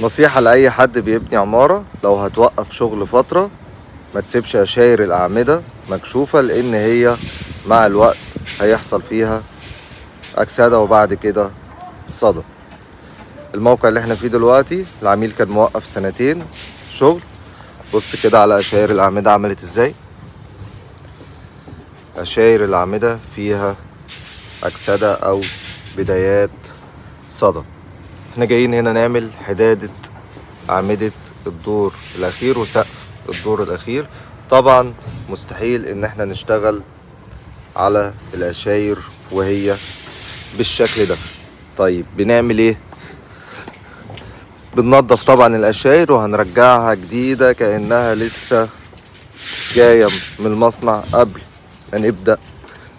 نصيحة لأي حد بيبني عمارة، لو هتوقف شغل فترة ما تسيبش أشاير الأعمدة مكشوفة، لأن هي مع الوقت هيحصل فيها أكسدة وبعد كده صدى. الموقع اللي احنا فيه دلوقتي العميل كان موقف سنتين شغل. بص كده على أشاير الأعمدة عملت ازاي. أشاير الأعمدة فيها أكسدة أو بدايات صدى. احنا جايين هنا نعمل حدادة أعمدة الدور الأخير وسقف الدور الأخير. طبعا مستحيل إن احنا نشتغل على الأشاير وهي بالشكل ده. طيب بنعمل ايه؟ بننظف طبعا الأشاير وهنرجعها جديدة كأنها لسه جاية من المصنع قبل ما نبدأ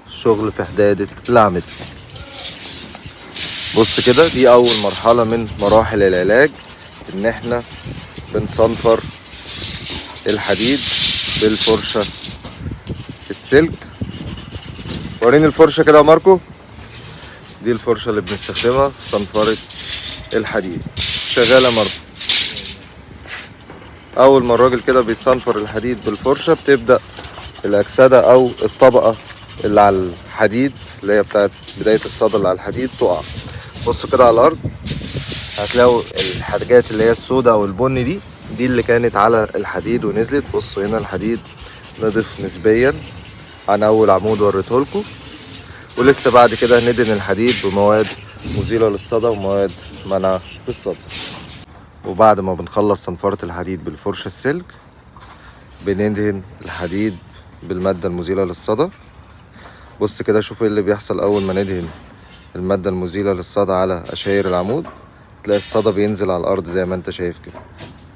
شغل في حدادة الأعمدة. بص كده، دي أول مرحلة من مراحل العلاج، إن احنا بنصنفر الحديد بالفرشة السلك. وريني الفرشة كده يا ماركو. دي الفرشة اللي بنستخدمها في صنفرة الحديد. شغالة ماركو. أول ما الراجل كده بيصنفر الحديد بالفرشة بتبدأ الأكسدة أو الطبقة اللي على الحديد اللي هي بتاعت بداية الصدى اللي على الحديد تقع. بصوا كده على الأرض، هتلاقوا الحاجات اللي هي السوداء أو البني دي اللي كانت على الحديد ونزلت. بصوا هنا الحديد نضف نسبيا عن أول عمود وريتهولكوا، ولسه بعد كده هندهن الحديد بمواد مزيلة للصدى ومواد منع للصدى. وبعد ما بنخلص صنفرة الحديد بالفرشة السلك بندهن الحديد بالمادة المزيلة للصدى. بص كده شوف ايه اللي بيحصل أول ما ندهن المادة المزيلة للصدى على أشاير العمود. تلاقي الصدى بينزل على الأرض زي ما انت شايف كده.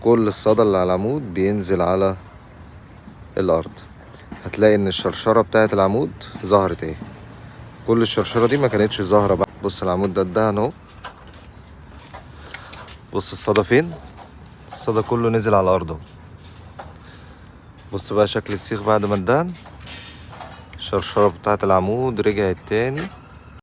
كل الصدى اللي على العمود بينزل على الأرض. هتلاقي إن الشرشرة بتاعت العمود ظهرت اهي. كل الشرشرة دي ما كانتش ظاهرة بقى. بص العمود ده اتدهن اهو. بص الصدى فين، الصدى كله نزل على الأرض اهو. بص بقى شكل السيخ بعد ما اتدهن. الشرشرة بتاعت العمود رجعت تاني.